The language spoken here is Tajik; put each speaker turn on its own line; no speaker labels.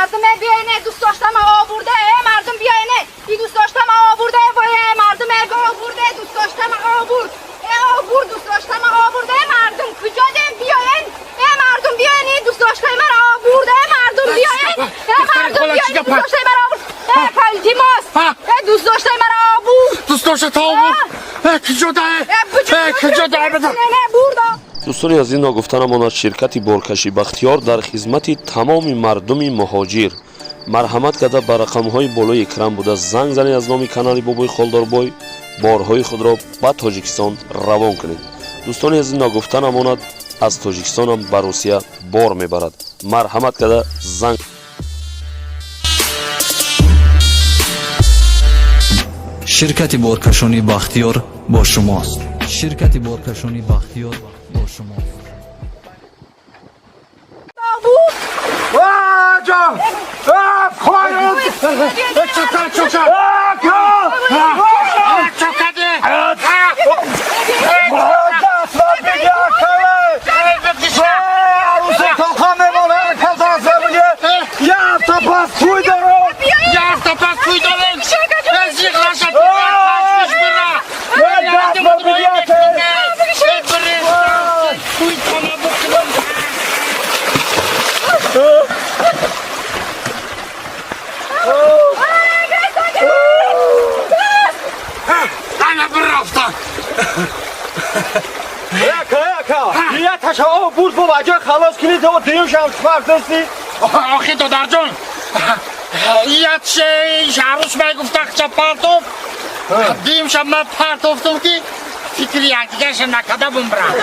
Мардум, биёине, дӯст доштам обурда, э мардум, биёине, и дӯст доштам обурда, вой, э мардум, э обурда, дӯст доштам обурд, э обурд, дӯст доштам обурда, э мардум, куҷо дем, биёин, э мардум, биёин, и дӯст доштаи ман обурда, э мардум, биёин, э мардум, биёин, дӯст доштаи ман обурд, э илтимос, э дӯст доштаи ман обурд,
дӯст дошта обурд, э куҷо да, э куҷо да?
Не, бурда.
Дӯстони азиз, ногуфта намонад, ширкати боркашӣ Бахтиёр дар хизмати тамоми мардуми муҳоҷир. Марҳамат карда ба рақамҳои болои экран буда занг занед, аз номи канали Бобои Холдорбой борҳои худро ба Тоҷикистон равон кунед. Дӯстони азиз, ногуфта намонад, аз Тоҷикистонам ба Русия бор мебарад. Марҳамат карда занг.
Ширкати боркашонӣ Бахтиёр бо шумост. Ширкати боркашонӣ Бахтиёр бо шумост.
Обурд.
Ҷон, чока, чока, чокаде. Яфта пас туй дорем, зиқ наша. Ана бирафта.
Яташа бурд, бо баҷой халос кунӣ, то дуюм шам фарзасти.
Охи, додарҷон, ятше шаҳрус мегуфтахча партоф, димша ман партофтум, ки фикри якдигарша накарда бумбирам.